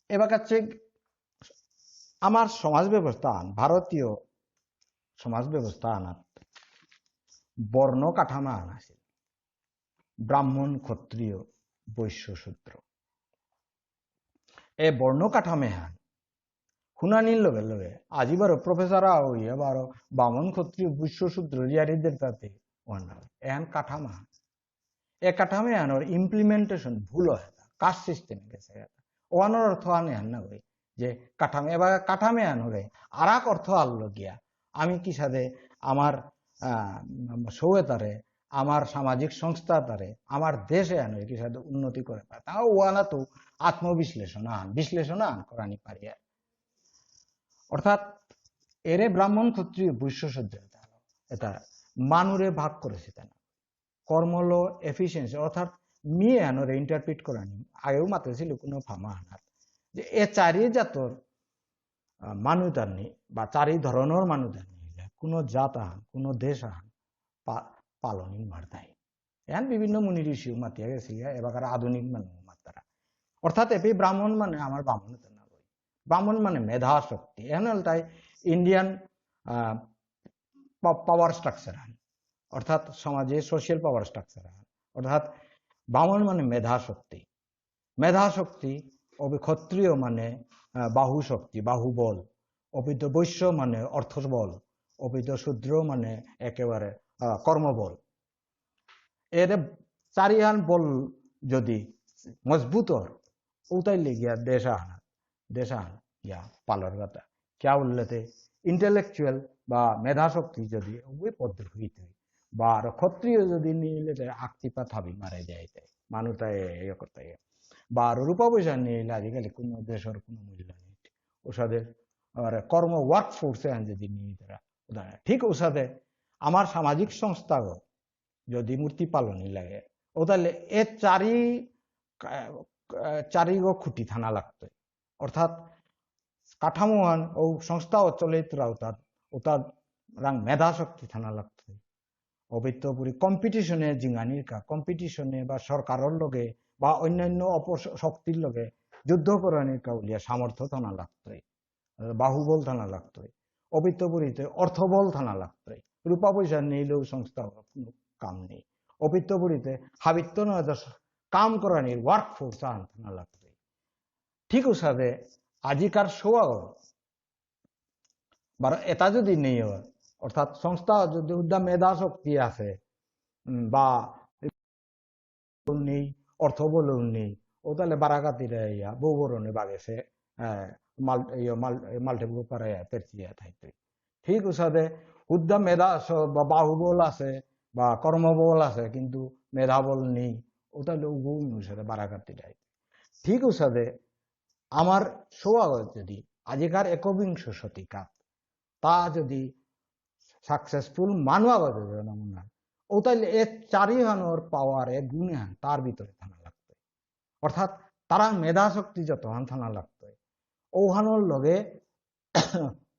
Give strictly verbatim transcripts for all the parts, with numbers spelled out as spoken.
এবাকার চেয়ে আমার সমাজ ব্যবস্থা আন, ভারতীয় সমাজ ব্যবস্থা আনাত বর্ণ কাঠামো আন আছিল, ব্রাহ্মণ, ক্ষত্রিয়, বৈশ্য, শূদ্র। এ বর্ণ কাঠামো হান শুনানির লগে লগে আজি বারো প্রফেসর আও ইয়ে বারো বামন, ক্ষত্রিয়, বৈশ্য, শূদ্র রিয়ারিদের তাতে ওয়ান এহান কাঠামো হান। এ কাঠামো আনোর ইমপ্লিমেন্টেশন ভুল হয়, কাস্ট সিস্টেম গেছে। ওয়ানোর অর্থ আনে হান না কই যে কাঠামো, এবার কাঠামো আনোরে আর এক অর্থ আনলো গিয়া। আমি কি সাথে আমার আহ, সৌতারে, আমার সামাজিক সংস্থা তারে, আমার দেশে আনো কি সাথে উন্নতি করে পারে। তাও ওয়ানা তো আত্মবিশ্লেষণ আন, বিশ্লেষণ আন করানি পারি আর। অর্থাৎ এরে ব্রাহ্মণ, ক্ষত্রিয়, বৈশ্য, শূদ্র, এটা মানুরে ভাগ করেছে তাই না। কর্মলো এফিসিয়েন্সি, অর্থাৎ মিয়ে আনোরে ইন্টারপ্রিট করানি। আগেও মাতেছিল কোনো ফামা আনার যে এ চারি জাতর আহ, মানু তার নেই বা চারি ধরনের মানু তার নেই, কোনো জাত আহান, কোনো দেশ আহান পা-, পালনই মারতাই। এহান বিভিন্ন মুনি ঋষিও মাতিয়া গেছে, এবার আধুনিক মানু মাতারা। অর্থাৎ এপি ব্রাহ্মণ মানে আমার বামন তো না বই। ব্রাহ্মণ মানে মেধা শক্তি। এহান হল তাই ইন্ডিয়ান, আহ, পা-, পাওয়ার স্ট্রাকচার আহান। অর্থাৎ সমাজে সোশিয়াল পাওয়ার স্ট্রাকচার আহান। অর্থাৎ বামন মানে মেধা শক্তি। মেধা শক্তি, অপি ক্ষত্রিয় মানে, আহ, বাহু শক্তি, বাহুবল, অপিত বৈশ্য মানে অর্থবল, অপিত শূদ্র মানে একেবারে, আহ, কর্মবল। এরে চারিহান বল যদি মজবুত অর, উতাই লেগিয়া দেশ আহান, দেশ আহান ইয়া পালর কথা। কিয়া বললেতে ইন্টেলেকচুয়াল বা মেধা শক্তি যদি ওই পদ্ধতি হইতে, বা আর ক্ষত্রিয় যদি নিলে তে আকতিপা থাবি মারে যাইতে, মানু তাই ইয়ে করতে। বা আর রূপা পয়সা নিলে আজিকালি কোনো দেশের কোনো মূল্য নেই। ওসাদে আর কর্ম ওয়ার্ক ফোর্সে আন যদি নিয়ে তারা, উদাহরণ, ঠিক ওসাদে আমার সামাজিক সংস্থাগো যদি মূর্তি পালনই লাগে, ও তাহলে এ চারি, আহ, চারিগো খুঁটি থানা লাগতো। অর্থাৎ কাঠামোহান ও সংস্থাও চলে তোরা ওতার, ওতার রাং মেধা শক্তি থানা লাগতো। অবিত্তপুরি কম্পিটিশনে জিঙানির কা, কম্পিটিশনে বা সরকারের লগে বা অন্যান্য অপশক্তির লগে যুদ্ধ করানির কা উলিয়া সামর্থ্য থানা লাগতই, বাহুবল থানা লাগতই, অবিত্তপুরিতে অর্থবল থানা লাগতই। রূপা পয়সা নিলেও সংস্থা কোনো কাম নেই। অবিত্তপুরিতে হাবিত্ত না যা কাম করানির ওয়ার্ক ফোর্স আন থানা লাগতই। ঠিক উসাদে আজিকার সোয়াও বারো এটা যদি নেই হয়, অর্থাৎ সংস্থা যদি উদ্যম মেধা শক্তি আছে, উম, বা নেই, অর্থবল নেই, ও তাহলে বারাকাতিরা ইয়া বৌবরণে বাগেছে, আহ, মাল-, ইয়ে মাল-, মালঠেপ পারে তেরচিয়া থাইতে। ঠিক উসাদে উদ্যম মেধা স-, বা বাহুবল আছে বা কর্মবল আছে, কিন্তু মেধাবল নেই, ও তাহলে উগু অনুসারে বারাকাতিরা। ঠিক উসাদে আমার সোয়াগ যদি আজিকার একবিংশ শতিকাত তা যদি সাকসেসফুল মানুয়া গজে নমুনা, ও তাহলে এ চারিহানোর পাওয়ার এ গুণহান তার ভিতরে থানা লাগতো। অর্থাৎ তারা মেধা শক্তি যতহান থানা লাগতো, ওহানোর লগে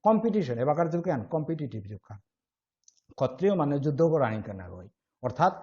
কম্পিটিশন, এবাকার যুগ কেন কম্পিটিটিভ যুগ খান। ক্ষত্রিয় মানে যুদ্ধ করানি কেন হয়, অর্থাৎ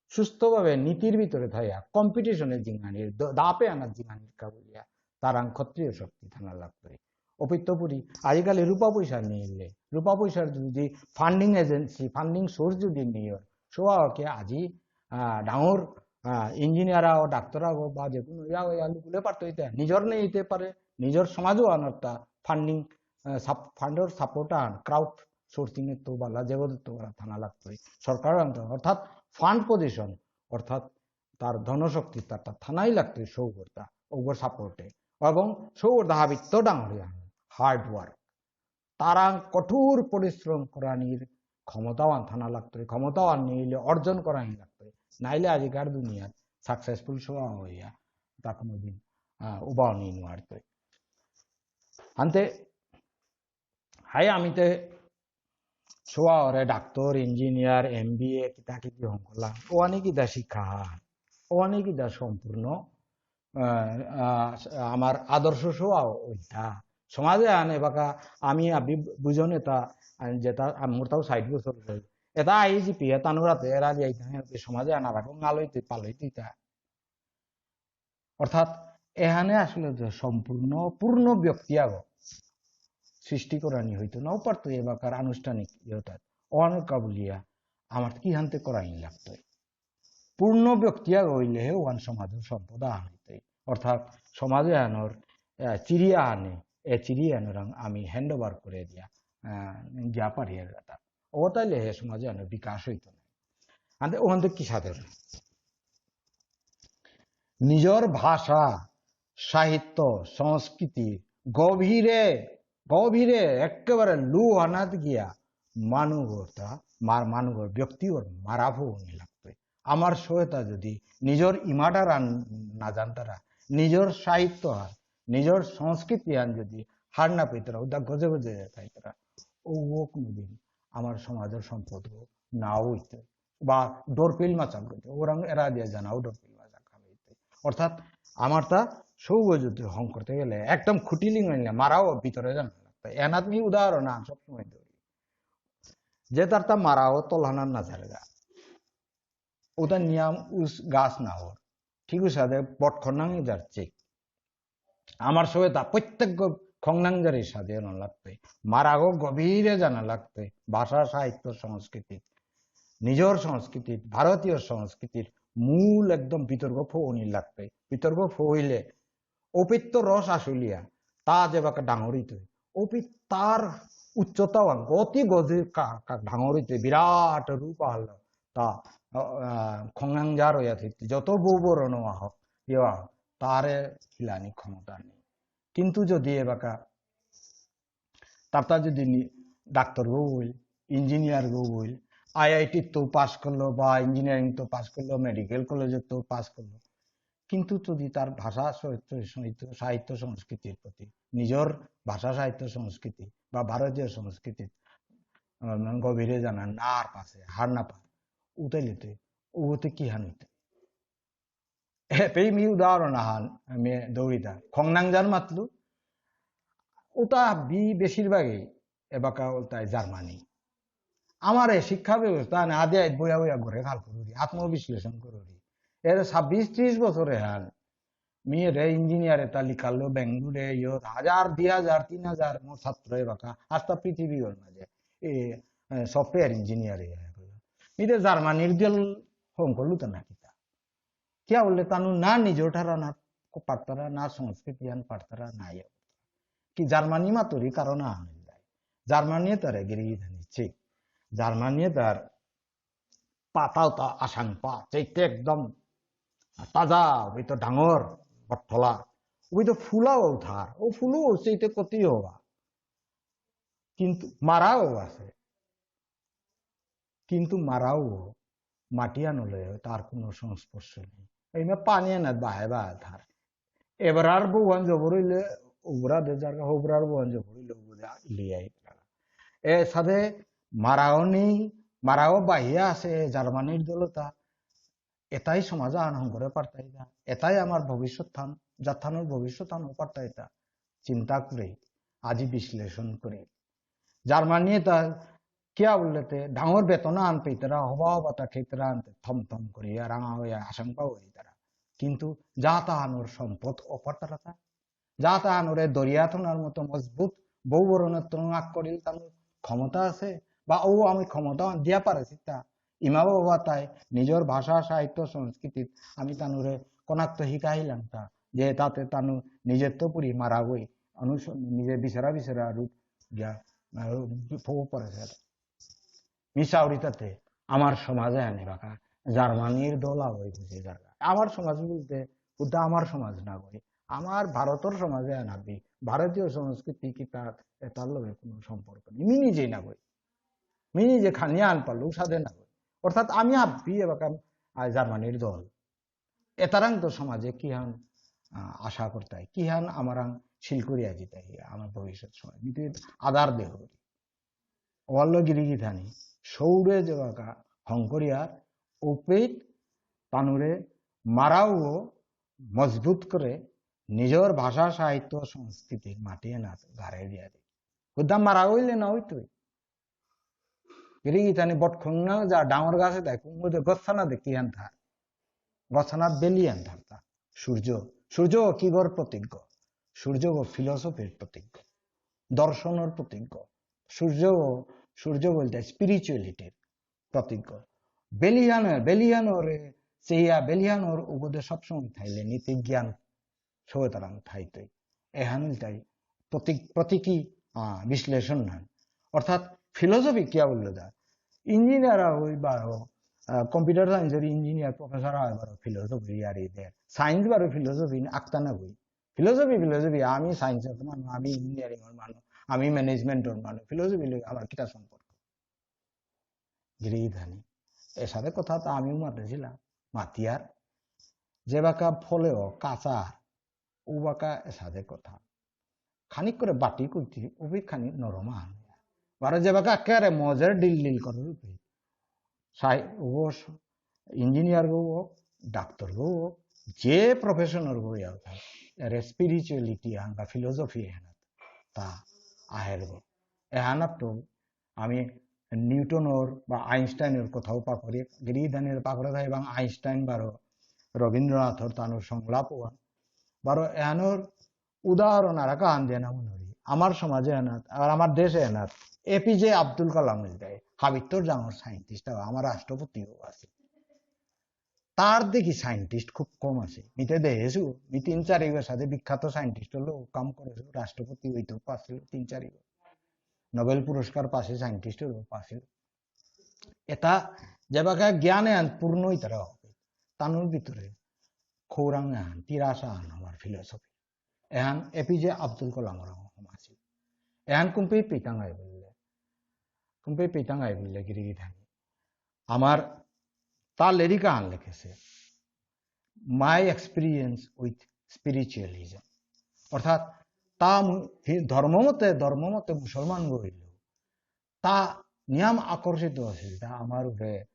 সুস্থভাবে নীতির ভিতরে থাইয়া কম্পিটিশনের জিঙানির দ-, দাপে আনার জিঙানির কা বুলিয়া তারাং ক্ষত্রিয় শক্তি থানা লাগতই। অপিত্তপুরি আজিকালি রূপা পয়সা নিয়ে এলে, রূপা পয়সার যদি ফান্ডিং এজেন্সি, ফান্ডিং সোর্স যদি নিয়ে, সোয়াকে আজি, আহ, ডাঙর, আহ, ইঞ্জিনিয়ার আও, ডাক্তার আও, বা যে কোনো ইয়া, ইয়া লুকুলে পারতো ইতে, নিজর নেই হইতে পারে, নিজর সমাজও আনারটা ফান্ডিং, আহ, সাপ-, ফান্ডর সাপোর্ট আন, ক্রাউড সোর্সিং এ তো বালা, জগত তো বালা থানা লাগতই। সরকার আনতে, অর্থাৎ ফান্ড পজিশন, অর্থাৎ তার ধনশক্তি তার, তার থানাই লাগতই সৌগরতা, ওগর সাপোর্টে। এবং সৌগরতা হাবিত্ত ডাঙরিয়া, হার্ড ওয়ার্ক। তারা কঠোর পরিশ্রম করানির ক্ষমতাবান থানা লাগতই, ক্ষমতাবান নিলে অর্জন করানি লাগতই। নাইলে আজিকার দুনিয়াত সাকসেসফুল সোয়া হইয়া তা কোনোদিন, আহ, উবাও নিয়ে নোয়ারতই। আনতে হাই আমিতে সোয়া ওরে ডাক্তার, ইঞ্জিনিয়ার, এমবিএ, কিতা কিতি হঙকরলা। ওয়ানি কিতা শিক্ষা হান? ওয়ানি কিতা সম্পূর্ণ, আহ, আহ, আমার আদর্শ সোয়া ওইটা। সমাজে আনে বাকা আমি আবি বুঝনে তা, আহ, যেটা, আহ, মোর তাও ষাট বছর হয়ে। এটা আইজিপি, এটা নুরাতে, এরা যে এই সমাজে আনা রাখো, নালই তুই পালই তুই তা। অর্থাৎ এহানে আসলে তো সম্পূর্ণ, পূর্ণ ব্যক্তি আগ সৃষ্টি করানি হইতো না, পারতো এবাকার আনুষ্ঠানিক ইয়েটা। অনেক বুলিয়া আমার কিহানতে করানি লাগতো। পূর্ণ ব্যক্তি আগ হইলে হে ওয়ান সমাজর সম্পদ আহান হইতো। অর্থাৎ সমাজে আনোর, আহ, চিড়িয়া আনে, এ চিড়িয়া আনোর আং-, আমি হ্যান্ড ওভার করে দিয়া, আহ, গিয়া পারি আর কথা। ও তাইলে হে সমাজে আনোর বিকাশ হইতো না। আনতে ওখান থেকে কি সাধন? নিজর ভাষা, সাহিত্য, সংস্কৃতি গভীরে, গভীরে একেবারে লুহানাত গিয়া মানুগতা, মার-, মানুগর ব্যক্তিগর মারা ফোনি লাগতই। আমার সহায়তা যদি নিজর ইমাটার আন না জানতারা, নিজর সাহিত্য আর নিজর সংস্কৃতি আন যদি হার না পেতারা, উদা গজে গজে থাইতারা, ও, ও কোনোদিন আমার সমাজর সম্পদ না হইতে। বা ডরপিল মাচাক গজে, ওরাং এরা দিয়ে জানাও ডরপিল মাচাক খাবে। অর্থাৎ আমার তা সৌগ যদি হং করতে গেলে একদম খুঁটি লিঙ হইলে মারাও ভিতরে জানা লাগতো। এনাত মি উদাহরণ আন সবসময় ধরি। যে তার তা মারাও তলহানার না জায়গা। ওটা নিয়াম উস গাছ না হর। ঠিক আছে, সাথে বটখনাং যাচ্ছে। আমার সবে তা প্রত্যেক গ-, খংনাং যারে সাথে না লাগতে। মারাগো গভীরে জানা লাগতে। ভাষা, সাহিত্য, সংস্কৃতি। নিজর সংস্কৃতি, ভারতীয় সংস্কৃতির মূল একদম বিতর্ক ফোনি লাগতে। বিতর্ক ফইলে অপিত্ত রস আসুলিয়া, তা যেবাকা ডাঙরিত। অপিত তার উচ্চতা অতি গজে কা-, কা-, ডাঙরিত বিরাট রূপ আহল। তা, আহ, খংনাং যার হইয়া থইতে, যত বৌবরণ আহ, ইয়া, তারে হিলানি ক্ষমতা নেই। কিন্তু যদি এবাকা তারতা যদি নি-, ডাক্তার গো হইল, ইঞ্জিনিয়ার গো হইল, আইআইটি তো পাস করলো বা ইঞ্জিনিয়ারিং তো পাস করলো, মেডিকেল কলেজে তো পাস করলো, কিন্তু যদি তার ভাষা, সাহিত্য, সাহিত্য, সাহিত্য সংস্কৃতির প্রতি, নিজর ভাষা, সাহিত্য, সংস্কৃতি বা ভারতীয় সংস্কৃতির, আহ, গভীরে জানা না আর পাশে হার না পায়, উতাইলে তো ওতে কি হান হইতে? এপেই মি উদাহরণ আহান, আমি দৌড়িতা। খংনাং যার মাতলু, ওটা বি বেশিরভাগই এবাকা ওটাই জার্মানি। আমার এই শিক্ষা ব্যবস্থা না আদে আইত বইয়া বইয়া ঘরে খাল করুরি, আত্মবিশ্লেষণ করুরি। এর ছাব্বিশ ত্রিশ বছরে হাল। মি রে ইঞ্জিনিয়ার এটা লিখালো বেঙ্গুরে, ইয়ত হাজার, দুই হাজার, তিন হাজার মোর ছাত্র এবাকা, আস্তা পৃথিবী ওর মাঝে। এ, এ, সফটওয়্যার ইঞ্জিনিয়ার এ। মি রে জার্মানির দিল হং করলু তো না কিতা। কিয়া বুললে তানু না নিজর ঠারা না পারতারা, না সংস্কৃতি আন পারতারা, না ইয়ে। কি জার্মানি মাতুরি কারণ আহান যায়। জার্মানি তারে গিরি গিথানি চেক। জার্মানি তার পাতাও তা আসাং পা, চেইতে একদম তাজা, ওই তো ডাঙর, বট্টলা, ওই তো ফুলাও উঠার, ও ফুলও চেইতে কতি হবা। কিন্তু মারাও আছে। কিন্তু মারাও মাটি আনলে তার কোনো সংস্পর্শ নেই। এই না পানি আনার বাহে বাহে থার। এবার আর বউয়ান জবর হইলে উবরা দে যার, হবরার বউয়ান জবর হইলে উবরা লিয়াই। এর সাথে মারাও নেই, মারাও বাহিয়া আছে জার্মানির দলতা। এটাই সমাজ আহান হং করে পারতাই না। এটাই আমার ভবিষ্যৎ থান, জাতহানর ভবিষ্যৎ থান হং পারতাই তা। চিন্তা করে, আজি বিশ্লেষণ করে। জার্মানি এটা কিয়া বুললে তে ডাঙর বেতন আন পেইতারা, হবা হবা তা খেইতারা আনতে থম থম করিয়া রাঙা হইয়া আশঙ্কা হইতারা। কিন্তু জাতহানর সম্পদ অপারতারা তা। জাতহানরে দরিয়া থনার মতো মজবুত বৌবরণের তরুণ আক করিল তানুর ক্ষমতা আছে, বা ও আমি ক্ষমতা দিয়া পারেছি তা। ইমা বাবা তাই নিজর ভাষা, সাহিত্য, সংস্কৃতি আমি তানুরে কনাক্ত হিকাইলাম তা, যে তাতে তানু নিজের তো পুরি মারা গই, অনুস-, নিজে বিচারা বিচারা রূপ গিয়া, আহ, ফো পড়েছে। মিসাউরি তাতে আমার সমাজে আনে বাকা জার্মানির দলা হয়ে বুঝে যার। আমার সমাজ বলতে হুদা আমার সমাজ না গই, আমার ভারতর সমাজে আনাবি। ভারতীয় সংস্কৃতি কি তার, এটার লগে কোনো সম্পর্ক নেই। মি নিজেই না গই, মি নিজে খানি আন পারলো সাথে না গই। অর্থাৎ আমি আব্বি এবাকা, আহ, জার্মানির দল। এতারাং তো সমাজে কিহান, আহ, আশা করতাই, কিহান আমারাং শিল করিয়া জিতাই, আমার ভবিষ্যৎ সময়। কিন্তু আদার দেহ। ওয়াল্ল গিরি গিথানি, সৌরে যেবাকা হং করিয়ার, উপেত তানুরে মারাও মজবুত করে নিজর ভাষা, সাহিত্য, সংস্কৃতির মাটি এনাত গাড়ে দিয়া দি। হুদা মারা হইলে না হইতই। গিরি গিথানি বটখংনা যা ডাঙর গাছে দেয়, কুমুদে গছানা দেখি আন থার। গছানা বেলি আন থার তা। সূর্য, সূর্য কিগর প্রতীক? সূর্য ফিলসফির প্রতীক, দর্শনর প্রতীক। সূর্য, সূর্য বলতে স্পিরিচুয়ালিটির প্রতীক। বেলিয়ান, বেলিয়ানরে চেয়া, বেলিয়ানর উগদে সবসময় থাইলে নীতি জ্ঞান সৌতারাং থাইতই। এহান তাই প্রতীক, প্রতীকী, আহ, বিশ্লেষণ নান। অর্থাৎ ফিলসফি কিয়া বললো দা? ইঞ্জিনিয়ার হই বারো, আহ, কম্পিউটার সায়েন্সের ইঞ্জিনিয়ার, প্রফেসর হয় বারো ফিলসফি আর এদের। সায়েন্স বারো ফিলসফি আক্তা না হই। ফিলসফি, ফিলসফি, আমি সায়েন্সের মানু, আমি ইঞ্জিনিয়ারিং এর মানু, আমি ম্যানেজমেন্টর মানু, ফিলসফি লই আমার কিতা সম্পর্ক? গিরিধানী, এসাদে কথা তো আমিও মাতেছিলাম, মাতিয়ার। যে বাকা ফলেও কাঁচা, ও বাকা এসাদে কথা। খানিক করে বাটি কইতে, ওবি খানি নরম আন। বারো যে বাকা একেবারে মজের ডিল ডিল করে রূপে। সাই-, ও স-, ইঞ্জিনিয়ার গো হোক, ডাক্তার গো হোক, যে প্রফেশনর গো ইয়াও থাক, এর স্পিরিচুয়ালিটি আন বা ফিলসফি এহানাত তা আহের গো। এহানাত তো আমি নিউটনর বা আইনস্টাইনর কথাও পাকরে, গিরিধানীর পাকরে থাকে এবং আইনস্টাইন বারো রবীন্দ্রনাথর তানুর সংলাপ ওয়ান। বারো এহানর উদাহরণ আর কাহান দেনা মনে করি। আমার সমাজে এনাত, আর আমার দেশে এনাত, এপিজে আব্দুল কালাম ইলতাই হাবিত্তর জাঙর সায়েন্টিস্ট, আমার রাষ্ট্রপতিও আছে। তার দেখি সায়েন্টিস্ট খুব কম আছে। মিতে দেহেছু, মি তিন চারিগর সাথে বিখ্যাত সায়েন্টিস্ট হলো কাম করেছু, রাষ্ট্রপতি হইতেও পারছিল তিন চারিগর। নোবেল পুরস্কার পাসে সায়েন্টিস্ট হলো পাসে। এটা যেবাকা জ্ঞানে আন পূর্ণ হইতারা হবে, তানুর ভিতরে খৌরাং আন, তিরাসা আন আমার ফিলসফি। এহান এপিজে আব্দুল কালামর হম আছে। এহান কুম্পি পিতাঙ্গাই বললে, কুম্পি পিতাঙ্গাই বললে গিরিগিথানি। আমার তা লেরিকা আন লিখেছে, My Experience with Spiritualism। অর্থাৎ তা মু-, হি-, ধর্ম মতে, ধর্ম মতে মুসলমান গইল। তা নিয়াম আকর্ষিত আছিল, তা আমার উপরে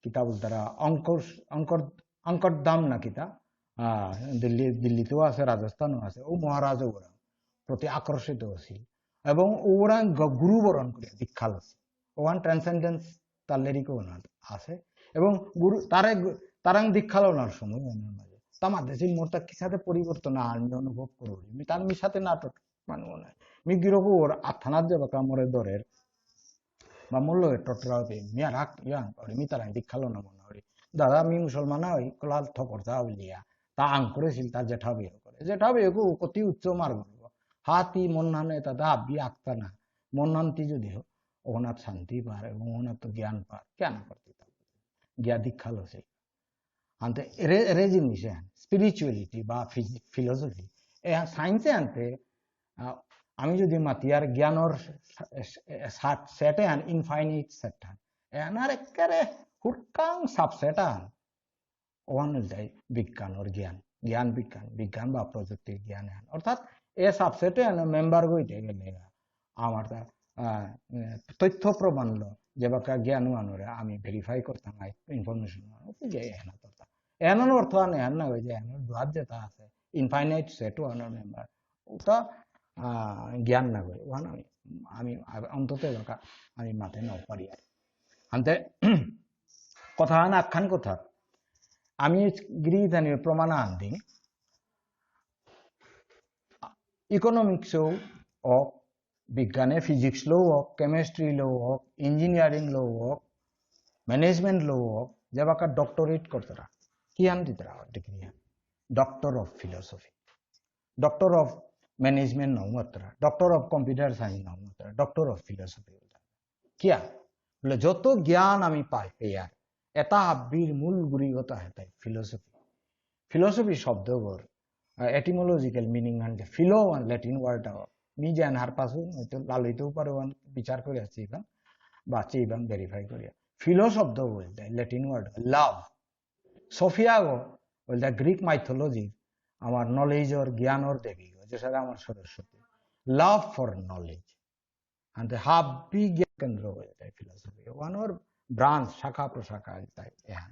কিতাব দ্বারা অঙ্কর, অঙ্কর, অঙ্কর দাম না কিতা, আহ, দিল্লি, দিল্লিতেও আছে, রাজস্থানও আছে, ও মহারাজ ওরা প্রতি আকর্ষিত আছিল। এবং ওরা গ-, গুরু বরণ করে দীক্ষা লসি। ওখান ট্রান্সেন্ডেন্স তার লেরিকও ওনার আছে। এবং গুরু, তারে গ-, তারাং দীক্ষা লওনার সময় ওনার মাঝে। তা মাঝে যে মোর তা কিসাতে পরিবর্তন আনবে অনুভব করবো। আমি তার মিশাতে নাটক মানু নাই। মি গিরকর আথানাত যাবাকা মোরে ধরের। বা মোর লগে টটরা হইতে, মি আর হাক ইয়ান, ওরে মি তারাং দীক্ষা লনা মনে করি। দাদা, মি মুসলমান হই, কলাল থকর যা বলিয়া। তা আং করেছিল, তার জেঠা বিয়ে করে। জেঠা বিয়ে কো কতি উচ্চ মার্গ। হাতি মন নানে, তা দা হাবি আক্তা না। মন নানতি যদি হোক, ওনার শান্তি পার এবং ওনার তো জ্ঞান পার। জ্ঞান করতে তা। জ্ঞা দীক্ষা লসে। আনতে এরে, এরে জিনিস এহান, স্পিরিচুয়ালিটি বা ফিজ-, ফিলসফি। এহান সায়েন্সে আনতে, আহ, আমি যদি মাতিয়ার জ্ঞানর সা-, সা-, সেট এহান, ইনফাইনাইট সেট এহান। এহান আর একেবারে হুরকাং সাবসেট আন। ওহান যাই বিজ্ঞানর জ্ঞান, জ্ঞান বিজ্ঞান, বিজ্ঞান বা প্রযুক্তির জ্ঞান এহান। অর্থাৎ এ সাবসেট এহান মেম্বার গইতে গেলে আমার তা, আহ, তথ্য প্রমাণ ল, যেবাকা জ্ঞান আনরে আমি ভেরিফাই করতাম, আই ইনফরমেশন আনো, তো যে এহান করতাম। এহানর অর্থ আনে এহান না হয় যে এহানর দুয়ার যেটা আছে, ইনফাইনাইট সেট আনর মেম্বার, ওটা, আহ, জ্ঞান না হয়, ওহান আমি, আমি অন্তত এবাকা আমি মাতে নাও পারি আর। আনতে কথা আন আখ্যান কথা, আমি গিরিধানীর প্রমাণ আন দিন, ইকোনমিক্সও হোক, বিজ্ঞানে ফিজিক্স লো হোক, কেমিস্ট্রি লো হোক, ইঞ্জিনিয়ারিং লো হোক, ম্যানেজমেন্ট লো হোক, যেবাকা ডক্টরেট করতারা, কি আন দিতারা ডিগ্রি আন? Doctor of philosophy, doctor of management নাও মাত্রা, ডক্টর অফ কম্পিউটার সায়েন্স নাও মাত্রা, ডক্টর অফ ফিলসফি। কিয়া? বলে যত জ্ঞান আমি পাই, পেয়ার, এটা হাব্বির মূল গুরিগত হেতাই ফিলসফি। ফিলসফি শব্দগর, আহ, এটিমোলজিক্যাল মিনিং আনতে ফিলো ওয়ান ল্যাটিন ওয়ার্ড আও। মি জান হার পাসু, হয়তো লালইতেও পারে ওয়ান বিচার করে আসছি এবার, বা চেয়ে এবার ভেরিফাই করিয়া। ফিলো শব্দ বলতে ল্যাটিন ওয়ার্ড লাভ। সোফিয়া গো বলতে গ্রিক মাইথোলজি, আমার নলেজর, জ্ঞানর দেবী গো, যেসাদে আমার সরস্বতী। Love for knowledge. আনতে হাব্বি জ্ঞান কেন্দ্র হয়ে যায় ফিলসফি। ওয়ানোর ব্রাঞ্চ, শাখা প্রশাখা ইলতাই এহান।